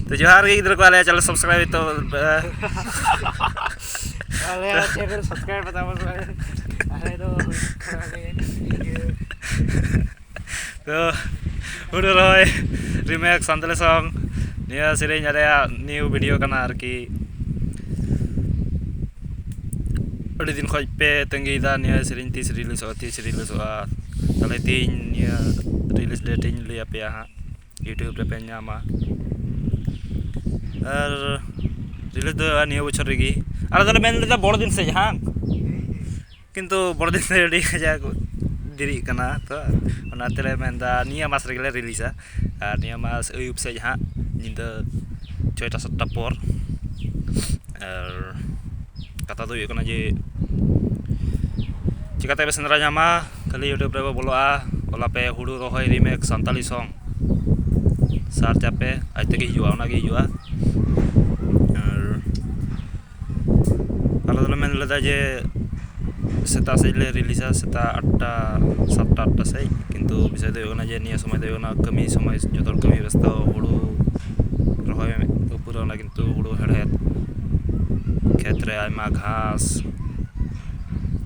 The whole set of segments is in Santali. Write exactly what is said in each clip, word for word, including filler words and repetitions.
ᱛᱚ ᱡᱚᱦᱟᱨ ᱜᱮ ᱜᱤᱫᱽᱨᱟᱹ ᱠᱚ, ᱟᱞᱮᱭᱟᱜ channel subscribe ᱛᱚ, ᱟᱞᱮᱭᱟᱜ channel subscribe ᱯᱮ ᱛᱟᱵᱚᱱ ᱯᱮ᱾ ᱟᱞᱮ ᱫᱚ ᱛᱷᱚᱲᱟ ᱜᱮ ᱤᱭᱟᱹ᱾ ᱛᱚ ᱦᱩᱲᱩ ᱨᱚᱦᱚᱭ remix ᱥᱟᱱᱛᱟᱲᱤ song, ᱱᱤᱭᱟᱹ ᱥᱮᱨᱮᱧ ᱟᱞᱮᱭᱟᱜ new video ᱠᱟᱱᱟ ᱟᱨᱠᱤ᱾ ᱟᱹᱰᱤ ᱫᱤᱱ ᱠᱷᱚᱡ ᱯᱮ ᱛᱟᱺᱜᱤᱭᱮᱫᱟ ᱱᱤᱭᱟᱹ ᱥᱮᱨᱮᱧ ᱛᱤᱥ releaseᱚᱜᱼᱟ, ᱛᱤᱥ releaseᱚᱜᱼᱟ᱾ ᱛᱟᱦᱞᱮ ᱛᱮᱦᱮᱧ ᱱᱤᱭᱟᱹ release date ᱤᱧ ᱞᱟᱹᱭ ᱟᱯᱮᱭᱟ ᱦᱟᱸᱜ, YouTube ᱨᱮᱯᱮ ᱧᱟᱢᱟ᱾ ᱟᱨ release ᱫᱚ ᱦᱩᱭᱩᱜᱼᱟ ᱱᱤᱭᱟᱹ ᱵᱚᱪᱷᱚᱨ ᱨᱮᱜᱮ᱾ ᱟᱞᱮ ᱫᱚᱞᱮ ᱢᱮᱱ ᱞᱮᱫᱟ ᱵᱚᱲᱚ ᱫᱤᱱ ᱥᱮᱫ ᱦᱟᱸᱜ, ᱠᱤᱱᱛᱩ ᱵᱚᱲᱚ ᱫᱤᱱ ᱫᱚ ᱟᱹᱰᱤ ᱠᱟᱡᱟᱠ ᱫᱮᱨᱤᱜ ᱠᱟᱱᱟ᱾ ᱛᱚ ᱚᱱᱟ ᱛᱮᱞᱮ ᱢᱮᱱᱫᱟ ᱱᱤᱭᱟᱹ ᱢᱟᱥ ᱨᱮᱜᱮ ᱞᱮ releaseᱟ᱾ ᱟᱨ ᱱᱤᱭᱟᱹ ᱢᱟᱥ ᱟᱹᱭᱩᱵ ᱥᱮᱫ ᱦᱟᱸᱜ, ᱧᱤᱫᱟᱹ ᱪᱷᱚᱭᱴᱟ ᱥᱟᱛᱴᱟ ᱯᱚᱨ᱾ ᱟᱨ ᱠᱟᱛᱷᱟ ᱫᱚ ᱦᱩᱭᱩᱜ ᱠᱟᱱᱟ ᱡᱮ, ᱪᱤᱠᱟᱹᱛᱮ ᱯᱮ ᱥᱮᱸᱫᱽᱨᱟ ᱧᱟᱢᱟ? ᱠᱷᱟᱹᱞᱤ YouTube ᱨᱮ ᱵᱚᱞᱚᱜᱼᱟ, ᱚᱞᱟᱯᱮ ᱦᱩᱲᱩ ᱨᱚᱦᱚᱭ remix ᱥᱟᱱᱛᱟᱲᱤ song, search ᱟᱯᱮ, ᱟᱡ ᱛᱮᱜᱮ ᱦᱤᱡᱩᱜᱼᱟ, ᱚᱱᱟᱜᱮ ᱦᱤᱡᱩᱜᱼᱟ᱾ ᱟᱨ ᱟᱞᱮ ᱫᱚᱞᱮ ᱢᱮᱱ ᱞᱮᱫᱟ ᱡᱮ ᱥᱮᱛᱟᱜ ᱥᱮᱫ ᱞᱮ releaseᱟ, ᱥᱮᱛᱟᱜ ᱟᱴᱴᱟ, ᱥᱟᱛᱴᱟ ᱟᱴᱴᱟ ᱥᱮᱫ, ᱠᱤᱱᱛᱩ ᱵᱤᱥᱚᱭ ᱫᱚ ᱦᱩᱭᱩᱜ ᱠᱟᱱᱟ ᱡᱮ ᱱᱤᱭᱟᱹ ᱥᱚᱢᱚᱭ ᱫᱚ ᱦᱩᱭᱩᱜ ᱠᱟᱱᱟ ᱠᱟᱹᱢᱤ ᱥᱚᱢᱚᱭ, ᱡᱚᱛᱚ ᱦᱚᱲ ᱠᱟᱹᱢᱤ ᱵᱮᱥᱛᱚ, ᱦᱩᱲᱩ ᱨᱚᱦᱚᱭ ᱫᱚ ᱯᱩᱨᱟᱹᱣ ᱮᱱᱟ, ᱠᱤᱱᱛᱩ ᱦᱩᱲᱩ ᱦᱮᱲᱦᱮᱫ, ᱠᱷᱮᱛ ᱨᱮ ᱟᱭᱢᱟ ᱜᱷᱟᱥ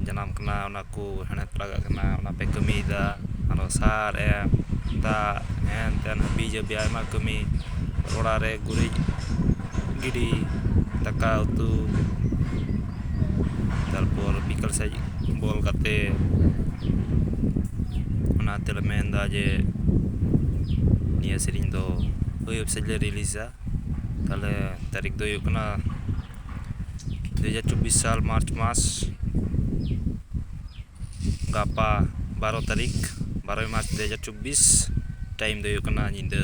ᱡᱟᱱᱟᱢ ᱠᱟᱱᱟ, ᱚᱱᱟ ᱠᱚ ᱦᱮᱲᱦᱮᱫ ᱞᱟᱜᱟᱜ ᱠᱟᱱᱟ, ᱚᱱᱟ ᱯᱮ ᱠᱟᱹᱢᱤᱭᱮᱫᱟ, ᱟᱨᱚ ᱥᱟᱨ ᱮᱢ, ᱫᱟᱜ, ᱦᱮᱱ ᱛᱮᱱ ᱦᱟᱹᱵᱤ ᱡᱟᱹᱵᱤ ᱟᱭᱢᱟ ᱠᱟᱹᱢᱤ, ᱚᱲᱟᱜ ᱨᱮ ᱜᱩᱨᱤᱡ ᱜᱤᱰᱤ, ᱫᱟᱠᱟ ᱩᱛᱩ, ᱛᱟᱨᱯᱚᱨ ᱵᱤᱠᱟᱞ ᱥᱮᱫ ᱵᱚᱞ ᱜᱟᱛᱮ᱾ ᱚᱱᱟ ᱛᱮᱞᱮ ᱢᱮᱱᱫᱟ ᱡᱮ ᱱᱤᱭᱟᱹ ᱥᱮᱨᱮᱧ ᱫᱚ ᱟᱹᱭᱩᱵ ᱥᱮᱫ ᱞᱮ releaseᱟ᱾ ᱛᱟᱦᱞᱮ ᱛᱟᱹᱨᱤᱠᱷ ᱫᱚ ᱦᱩᱭᱩᱜ ᱠᱟᱱᱟ ᱫᱩ ᱦᱟᱡᱟᱨ ᱪᱚᱵᱵᱤᱥ ᱥᱟᱞ ᱢᱟᱨᱪ ᱢᱟᱥ, ᱜᱟᱯᱟ ᱵᱟᱨᱚ ᱛᱟᱹᱨᱤᱠᱷ, ᱵᱟᱨᱚᱭ ᱢᱟᱨᱪ ᱫᱩ ᱦᱟᱡᱟᱨ ᱪᱚᱵᱵᱤᱥ᱾ Time ᱫᱚ ᱦᱩᱭᱩᱜ ᱠᱟᱱᱟ ᱧᱤᱫᱟᱹ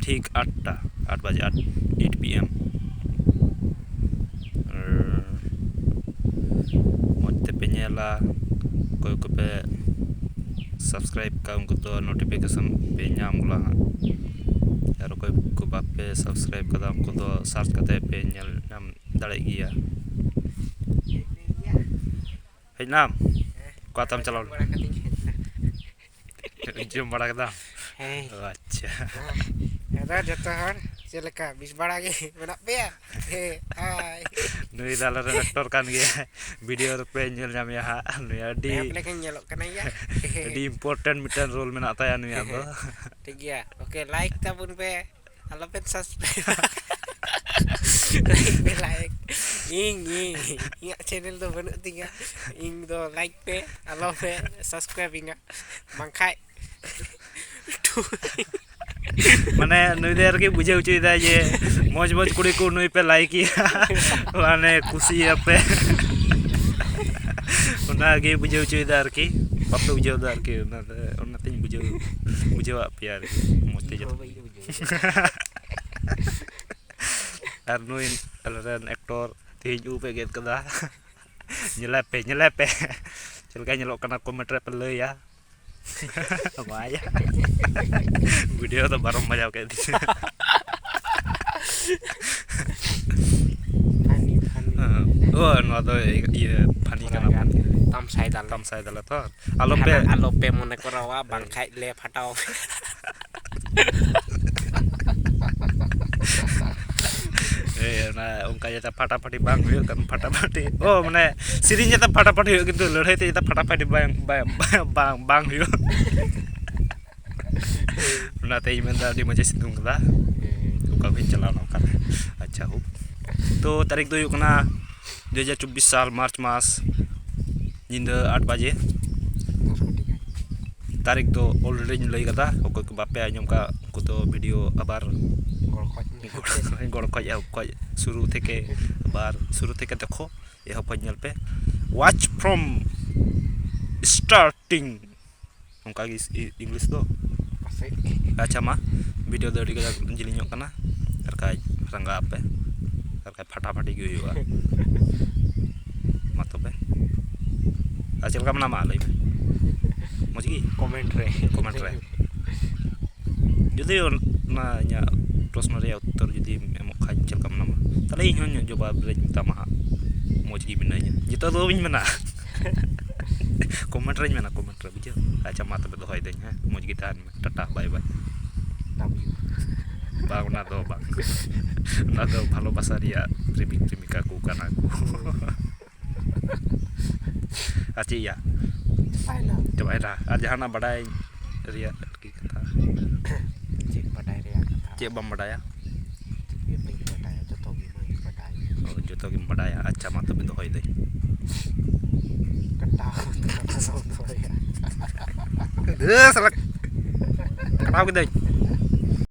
ᱴᱷᱤᱠ ᱟᱴᱴᱟ, ᱟᱴ ᱵᱟᱡᱮ, ᱟᱴ, eight P M᱾ ᱟᱨ ᱢᱚᱡᱽ ᱛᱮᱯᱮ ᱧᱮᱞᱟ, ᱚᱠᱚᱭ ᱠᱚᱯᱮ subscribe ᱠᱟᱜ ᱩᱱᱠᱩ ᱫᱚ notification ᱯᱮ ᱧᱟᱢ ᱜᱚᱞᱟ ᱦᱟᱸᱜ, ᱟᱨ ᱚᱠᱚᱭ ᱠᱚ ᱵᱟᱯᱮ subscribe ᱠᱟᱫᱟ ᱩᱱᱠᱩ ᱫᱚ search ᱠᱟᱛᱮ ᱯᱮ ᱧᱮᱞ ᱧᱟᱢ ᱫᱟᱲᱮᱜ ᱜᱮᱭᱟ᱾ ᱦᱮᱡ ᱱᱟᱢ? ᱚᱠᱟ ᱛᱮᱢ ᱪᱟᱞᱟᱣ ᱞᱮᱱᱟ? ᱡᱚᱢ ᱵᱟᱲᱟ ᱠᱮᱫᱟᱢ? ᱦᱮᱸ᱾ ᱚ, ᱟᱪᱪᱷᱟ᱾ ᱦᱮᱸ᱾ ᱫᱟ ᱡᱚᱛᱚ ᱦᱚᱲ ᱪᱮᱫ ᱞᱮᱠᱟ ᱵᱮᱥ ᱵᱟᱲᱟ ᱜᱮ ᱢᱮᱱᱟᱜ ᱯᱮᱭᱟ? ᱦᱮ, ᱦᱟᱭ᱾ ᱱᱩᱭ ᱫᱚ ᱟᱞᱮ ᱨᱮᱱ ᱮᱠᱴᱚᱨ ᱠᱟᱱ ᱜᱮᱭᱟ᱾ ᱵᱷᱤᱰᱤᱭᱳ ᱨᱮᱯᱮ ᱧᱮᱞ ᱧᱟᱢᱮᱭᱟ ᱦᱟᱸᱜ᱾ ᱱᱩᱭ ᱟᱹᱰᱤ ᱵᱮᱦᱟᱯ ᱞᱮᱠᱟᱧ ᱧᱮᱞᱚᱜ ᱠᱟᱱᱟ ᱭᱟ᱾ ᱟᱹᱰᱤ ᱤᱢᱯᱚᱨᱴᱮᱱᱴ ᱢᱤᱫᱴᱮᱱ ᱨᱳᱞ ᱢᱮᱱᱟᱜ ᱛᱟᱭᱟ ᱱᱩᱭᱟᱜ ᱫᱚ᱾ ᱴᱷᱤᱠ ᱜᱮᱭᱟ, ᱳᱠᱮ, ᱞᱟᱭᱤᱠ ᱛᱟᱵᱚᱱ ᱯᱮ, ᱟᱞᱚᱯᱮ ᱥᱟᱵᱥᱠᱨᱟᱭᱤᱵᱟ᱾ ᱞᱟᱭᱤᱠ ᱯᱮ, ᱞᱟᱭᱤᱠ᱾ ᱤᱧ, ᱤᱧ, ᱤᱧᱟᱹᱜ ᱪᱮᱱᱮᱞ ᱫᱚ ᱵᱟᱹᱱᱩᱜ ᱛᱤᱧᱟ᱾ ᱤᱧ ᱫᱚ ᱞᱟᱭᱤᱠ ᱯᱮ, ᱟᱞᱚᱯᱮ ᱥᱟᱵᱥᱠᱨᱟᱭᱤᱵᱤᱧᱟ, ᱵᱟᱝᱠᱷᱟᱡ ᱢᱟᱱᱮ ᱱᱩᱭ ᱫᱚ ᱟᱨᱠᱤ ᱵᱩᱡᱷᱟᱹᱣ ᱦᱚᱪᱚᱭᱮᱫᱟᱭ ᱡᱮ ᱢᱚᱡᱽ ᱢᱚᱡᱽ ᱠᱩᱲᱤ ᱠᱚ ᱱᱩᱭ ᱯᱮ ᱞᱟᱭᱤᱠᱮᱭᱟ, ᱢᱟᱱᱮ ᱠᱩᱥᱤᱭᱟᱯᱮ᱾ ᱚᱱᱟᱜᱮ ᱵᱩᱡᱷᱟᱹᱣ ᱦᱚᱪᱚᱭᱮᱫᱟ ᱟᱨᱠᱤ, ᱵᱟᱯᱮ ᱵᱩᱡᱷᱟᱹᱣ ᱮᱫᱟ ᱟᱨᱠᱤ᱾ ᱚᱱᱟᱛᱮ, ᱚᱱᱟᱛᱮᱧ ᱵᱩᱡᱷᱟᱹᱣ, ᱵᱩᱡᱷᱟᱹᱣᱟᱫ ᱯᱮᱭᱟ ᱟᱨᱠᱤ, ᱢᱚᱡᱽ ᱛᱮ ᱡᱚᱛᱚ᱾ ᱟᱨ ᱱᱩᱭ ᱟᱞᱮᱨᱮᱱ ᱮᱠᱴᱚᱨ ᱛᱮᱦᱮᱧ ᱩᱵ ᱮ ᱜᱮᱫ ᱠᱟᱫᱟ᱾ ᱧᱮᱞᱮ ᱯᱮ, ᱧᱮᱞᱮ ᱯᱮ, ᱪᱮᱫ ᱞᱮᱠᱟ ᱧᱮᱞᱚᱜ ᱠᱟᱱᱟ, ᱠᱚᱢᱮᱱᱴ ᱨᱮ ᱯᱮ ᱞᱟᱹᱭᱟ᱾ ᱵᱟᱭᱟ᱾ ᱵᱷᱤᱰᱤᱭᱳ ᱫᱚ ᱵᱟᱨᱚᱢ ᱵᱟᱡᱟᱣ ᱠᱮᱫ ᱛᱤᱧᱟ᱾ ᱯᱷᱟᱱᱤ, ᱯᱷᱟᱱᱤ᱾ ᱚ, ᱱᱚᱣᱟ ᱫᱚ ᱤᱭᱟᱹ ᱯᱷᱟᱱᱤ ᱠᱟᱱᱟ᱾ ᱛᱟᱢᱥᱟᱭ ᱫᱟᱞᱮ᱾ ᱛᱟᱢᱥᱟᱭ ᱫᱟᱞᱮ ᱛᱚ᱾ ᱟᱞᱚ ᱯᱮ ᱡᱟᱦᱟᱱᱟᱜ ᱟᱞᱚ ᱯᱮ ᱢᱚᱱᱮ ᱠᱚᱨᱟᱣᱟ, ᱵᱟᱝᱠᱷᱟᱡ ᱞᱮ ᱯᱷᱟᱴᱟᱣ᱾ ᱦᱮᱸ, ᱚᱱᱟ ᱚᱱᱠᱟ ᱡᱟᱛᱮ ᱯᱷᱟᱴᱟᱯᱷᱟᱴᱤ ᱵᱟᱝ ᱦᱩᱭᱩᱜ ᱠᱟᱱ, ᱯᱷᱟᱴᱟᱯᱷᱟᱴᱤ, ᱚ, ᱢᱟᱱᱮ, ᱥᱮᱨᱮᱧ ᱡᱟᱛᱮ ᱯᱷᱟᱴᱟᱯᱷᱟᱴᱤ ᱦᱩᱭᱩᱜ, ᱠᱤᱱᱛᱩ ᱞᱟᱹᱲᱦᱟᱹᱭ ᱛᱮ ᱡᱟᱛᱮ ᱯᱷᱟᱴᱟᱯᱷᱟᱴᱤ ᱵᱟᱝ, ᱵᱟᱝ, ᱵᱟᱝ, ᱵᱟᱝ, ᱵᱟᱝ ᱦᱩᱭᱩᱜ᱾ ᱚᱱᱟᱛᱮᱧ ᱢᱮᱱᱫᱟ, ᱟᱹᱰᱤ ᱢᱚᱡᱮ ᱥᱤᱛᱩᱝ ᱠᱟᱫᱟ᱾ ᱦᱮᱸ᱾ ᱚᱠᱟ ᱠᱷᱚᱡ ᱪᱟᱞᱟᱣᱱᱟ ᱚᱠᱟᱨᱮ? ᱟᱪᱪᱷᱟ, ᱦᱳᱠ᱾ ᱛᱚ, ᱛᱟᱹᱨᱤᱠᱷ ᱫᱚ ᱦᱩᱭᱩᱜ ᱠᱟᱱᱟ ᱫᱩ ᱦᱟᱡᱟᱨ ᱪᱚᱵᱵᱤᱥ ᱥᱟᱞ, ᱢᱟᱨᱪ ᱢᱟᱥ, ᱧᱤᱫᱟᱹ ᱟᱴ ᱵᱟᱡᱮ᱾ ᱛᱟᱹᱨᱤᱠᱷ ᱫᱚ ᱚᱞᱨᱮᱰᱤᱧ ᱞᱟᱹᱭ ᱠᱟᱫᱟ, ᱚᱠᱚᱭ ᱠᱚ ᱵᱟᱯᱮ ᱟᱸᱡᱚᱢ ᱠᱟᱜ, ᱩᱱᱠᱩ ᱫᱚ ᱵᱷᱤᱰᱤᱭᱳ ᱟᱵᱟᱨ ᱜᱚᱲ ᱠᱷᱚᱡ᱾ ᱜᱚᱲ ᱠᱷᱚᱡ, ᱮᱦᱚᱵ ᱠᱷᱚᱡ, ᱥᱩᱨᱩ ᱛᱷᱮᱠᱮ, ᱟᱵᱟᱨ ᱥᱩᱨᱩ ᱛᱷᱮᱠᱮ ᱫᱮᱠᱷᱚ, ᱮᱦᱚᱵ ᱠᱷᱚᱡ ᱧᱮᱞ ᱯᱮ, watch from starting, ᱚᱱᱠᱟ ᱜᱮ ᱤ-, ᱤᱝᱞᱤᱥ ᱫᱚ᱾ ᱯᱟᱥᱮᱡ᱾ ᱟᱪᱪᱷᱟ, ᱢᱟ, ᱵᱷᱤᱰᱤᱭᱳ ᱫᱚ ᱟᱹᱰᱤ ᱠᱟᱡᱟᱠ ᱡᱤᱞᱤᱧᱚᱜ ᱠᱟᱱᱟ, ᱟᱨ ᱠᱷᱟᱡ ᱨᱟᱸᱜᱟᱜ ᱟᱯᱮ, ᱟᱨ ᱠᱷᱟᱡ ᱯᱷᱟᱴᱟᱯᱷᱟᱴᱤ ᱜᱮ ᱦᱩᱭᱩᱜᱼᱟ᱾ ᱢᱟ ᱛᱚᱵᱮ, ᱟᱨ ᱪᱮᱫ ᱞᱮᱠᱟ ᱢᱮᱱᱟᱢᱟ ᱞᱟᱹᱭ ᱢᱮ? ᱢᱚᱡᱽ ᱜᱮ? ᱠᱚᱢᱮᱱᱴ ᱨᱮ᱾ ᱠᱚᱢᱮᱱᱴ ᱨᱮ᱾ ᱡᱩᱫᱤ ᱚᱱᱟ ᱤᱧᱟᱹᱜ ᱯᱨᱚᱥᱱᱚ ᱨᱮᱭᱟᱜ ᱩᱛᱛᱚᱨ ᱡᱩᱫᱤᱢ ᱮᱢᱚᱜ ᱠᱷᱟᱡ, ᱪᱮᱫ ᱞᱮᱠᱟ ᱢᱮᱱᱟᱢᱟ, ᱛᱟᱦᱞᱮ ᱤᱧ ᱦᱚᱸᱧ ᱡᱚᱵᱟᱵ ᱨᱮᱧ ᱢᱮᱛᱟᱢᱟ ᱦᱟᱸᱜ, ᱢᱚᱡᱽ ᱜᱮ ᱢᱮᱱᱟᱹᱧᱟ᱾ ᱱᱤᱛᱚᱜ ᱫᱚ ᱵᱟᱹᱧ ᱢᱮᱱᱟ᱾ ᱠᱚᱢᱮᱱᱴ ᱨᱮᱧ ᱢᱮᱱᱟ, ᱠᱚᱢᱮᱱᱴ ᱨᱮ, ᱵᱩᱡᱷᱟᱹᱣ? ᱟᱪᱪᱷᱟ, ᱢᱟ ᱛᱚᱵᱮ ᱫᱚᱦᱚᱭᱮᱫᱟᱹᱧ, ᱦᱮᱸ? ᱢᱚᱡᱽ ᱜᱮ ᱛᱟᱦᱮᱱ ᱢᱮ᱾ ᱴᱟᱴᱟ, ᱵᱟᱭ ᱵᱟᱭ᱾ Love you. ᱵᱟᱝ, ᱚᱱᱟ ᱫᱚ ᱵᱟᱝ᱾ ᱚᱱᱟ ᱫᱚ ᱵᱷᱟᱞᱚᱵᱟᱥᱟ ᱨᱮᱭᱟᱜ ᱯᱨᱮᱢᱤᱠ ᱯᱨᱮᱢᱤᱠᱟ ᱠᱚ ᱠᱟᱱᱟ ᱠᱚ᱾ ᱟᱨ ᱪᱮᱫ ᱭᱟ? ᱪᱟᱵᱟᱭᱮᱱᱟ᱾ ᱪᱟᱵᱟᱭᱮᱱᱟ᱾ ᱟᱨ ᱡᱟᱦᱟᱱᱟᱜ ᱵᱟᱰᱟᱭ ᱨᱮᱭᱟᱜ ᱟᱨᱠᱤ ᱠᱟᱛᱷᱟ? ᱪᱮᱫ ᱵᱟᱰᱟᱭ ᱨᱮᱭᱟᱜ ᱠᱟᱛᱷᱟ? ᱪᱮᱫ ᱵᱟᱢ ᱵᱟᱰᱟᱭᱟ? ᱪᱮᱫ ᱜᱮ ᱵᱟᱹᱧ ᱵᱟᱰᱟᱭᱟ, ᱡᱚᱛᱚ ᱜᱮ ᱵᱟᱹᱧ ᱵᱟᱰᱟᱭᱟ᱾ ᱚ, ᱡᱚᱛᱚ ᱜᱮᱢ ᱵᱟᱰᱟᱭᱟ᱾ ᱟᱪᱪᱷᱟ, ᱢᱟ ᱛᱚᱵᱮ ᱫᱚᱦᱚᱭ ᱫᱟᱹᱧ᱾ ᱠᱟᱴᱟᱣ ᱠᱟᱴᱟᱣ ᱫᱚᱦᱚᱭᱟ᱾ ᱫᱮ ᱥᱟᱞᱟ᱾ ᱠᱟᱴᱟᱣ ᱠᱤᱫᱟᱹᱧ᱾